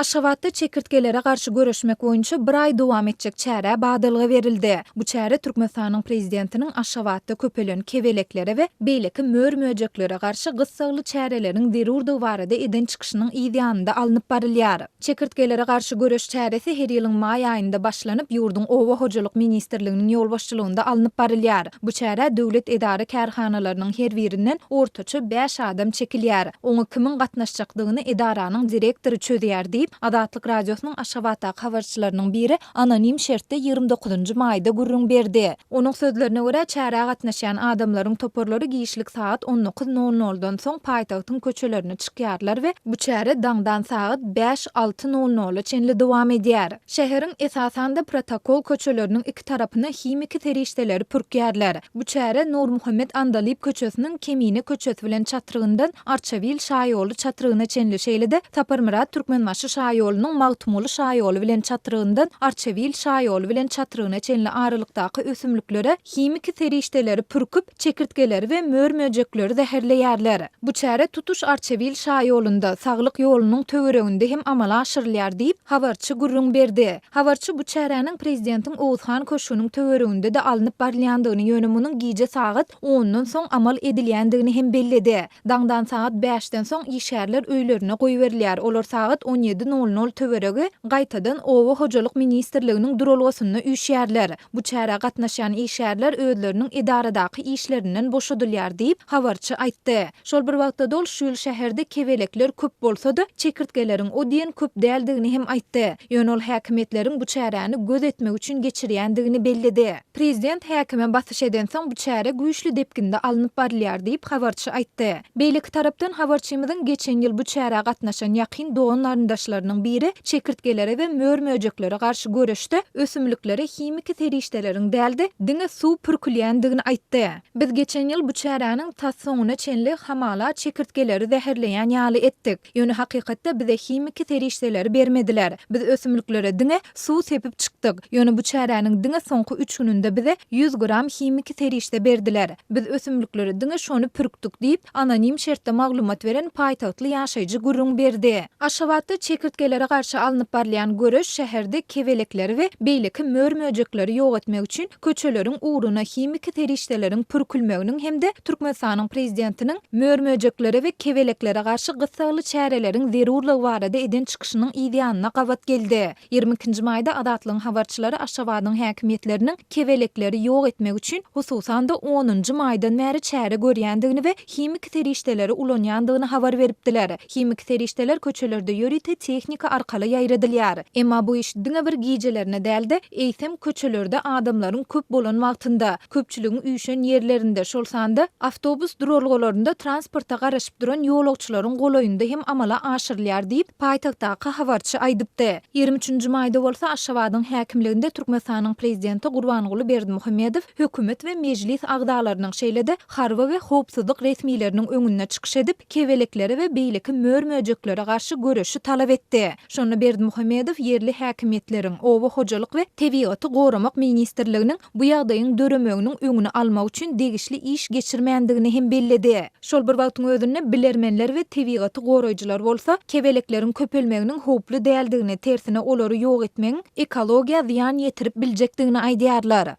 Aşgabatda çekirtgelere garşy göreşmek boýunça bir aý dowam etjek çärä badalga berildi. Bu çäre Türkmenistanyň Prezidentiniň Aşgabatda köpelen kebeleklere we beýleki mör-möjeklere garşy gyssagly çäreleriň zerurdygy barada eden çykyşynyň yz ýanynda alnyp barylýar. Çekirtgelere garşy göreş çäresi her ýylyň maý aýynda başlanyp, ýurduň Oba hojalyk ministrliginiň ýolbaşçylygynda alnyp barylýar. Bu çärä döwlet edara-kärhanalarynyň her birinden ortaça bäş adam çekilýär. Oňa kimiň gatnaşjakdygyny edaranyň direktory çözýär diýip, Azatlyk Radiosynyň Aşgabatdaky habarçylarynyň biri anonim şertde 29-njy maýda gürrüň berdi. Onuň sözlerine görä, çärä gatnaşýan adamlaryň toparlary giçlik sagat on dokuz nol noldan soň paýtagtyň köçelerine çykýarlar we bu çäre daňdan sagat bäş-alty nol nola çenli dowam edýär. Şäheriň, esasan-da, protokol köçeleriniň iki tarapyna himiki serişdeleri pürkýärler. Bu çäre Nurmuhammet Andalyp köçesiniň Kemine köçesi bilen çatrygyndan Arçabil şaýoly çatrygyna çenli, şeýle-de Saparmyrat Türkmenbaşy şaýolunyň Magtymguly şaýoly bilen çatrygyndan Arçabil şaýoly bilen çatrygyna çenli aralykdaky ösümliklere himiki serişdeleri pürküp, çekirtgeleri we mör-möjekleri zäherleýärler. Bu çäre tutuş Arçabil şaýolunda, Saglyk ýolunyň töwereginde hem amala aşyrylýar diýip, habarçy gürrüň berdi. Habarçy bu çäräniň prezidentiň Oguzhan köşgüniň töwereginde-de alnyp barylýandygyny, ýöne munuň gije sagat ondan soň amal edilýändigini hem belledi. Daňdan sagat bäşden soň işgärler öýlerine goýberilýär, olar sagat on ýedi nol nol töweregi gaýtadan Oba hojalyk ministrliginiň duralgasynda üýşýärler. Bu çärä gatnaşýan işgärler özleriniň edaradaky işlerinden boşadylýar diýip, habarçy aýtdy. Şol bir wagtda-da ol şu ýyl şäherde kebelekler köp bolsa-da, çekirtgeleriň o diýen köp däldigini hem aýtdy. Ýöne ol häkimiýetleriň bu çäräni göz etmek üçin geçirýändigini belledi. Prezident häkime basyş edensoň bu çäre güýçli depginde alnyp barylýar diýip, habarçy aýtdy. Beýleki tarapdan, habarçymyzyň geçen ýyl bu çärä gatnaşan ýakyn dogan-garyndaşlarynyň biri çekirtgelere we mör-möjeklere garşy göreşde ösümliklere himiki serişdeleriň däl-de, diňe suw pürkülýändigini aýtdy. Biz geçen ýyl bu çäräniň tas soňuna çenli hamala çekirtgeleri zäherleýän ýaly etdik. Ýöne hakykatda bize himiki serişdeleri bermediler. Biz ösümliklere diňe suw sepip çykdyk. Ýöne bu çäräniň diňe soňky üç gününde bize ýüz gram himiki serişde berdiler. Biz ösümliklere diňe şony pürkdük diýip, anonim şertde maglumat beren paýtagtly ýaşaýjy gürrüň berdi. Aşgabatda çekirtgelere garşy alnyp barylýan göreş şäherde kebelekleri we beýleki mör-möjekleri ýok etmek üçin köçeleriň ugruna himiki serişdeleriň pürkülmeginiň hem-de Türkmenistanyň Prezidentiniň mör-möjeklere we kebeleklere garşy gyssagly çäreleriň zerurlygy barada eden çykyşynyň yzýanyna gabat geldi. 22-nji maýda Azatlygyň habarçylary Aşgabadyň häkimiýetleriniň kebelekleri ýok etmek üçin, hususan-da, onunjy maýdan bäri çäre görýändigini we himiki serişdeleri ulanýandygyny habar beripdiler. Himiki serişdeler köçelerde ýörite tehnika arkaly ýaýradylýar. Emma bu iş diňe bir gijelerine däl-de, eýsem, köçelerde adamlaryň köp bolan wagtynda, köpçüligiň üýşen ýerlerinde, şol sanda awtobus duralgalarynda transporta garaşyp duran ýolagçylaryň golaýynda hem amala aşyrylýar diýip, paýtagtdaky habarçy aýdypdy. 23 nji maýda bolsa Aşgabadyň häkimliginde Türkmenistanyň Prezidenti Gurbanguly Berdimuhamedow hökümet we Mejlis agzalarynyň, şeýle-de harby we howpsuzlyk resmileriniň öňünde çykyş edip, kebeleklere we beýleki mör-möjeklere garşy göreşi talap etdi. Şonda Berdimuhamedow ýerli häkimiýetleriň, Oba hojalyk we tebigaty goramak ministrliginiň bu ýagdaýyň döremeginiň öňüni almak üçin degişli iş geçirmändigini hem belledi. Şol bir wagtyň özünde bilermenler we tebigaty goraýjylar bolsa, kebelekleriň köpelmeginiň howply däldigini, tersine olary ýok etmegiň ekologiýa zyýan ýetirip biljekdigini aýdýarlar.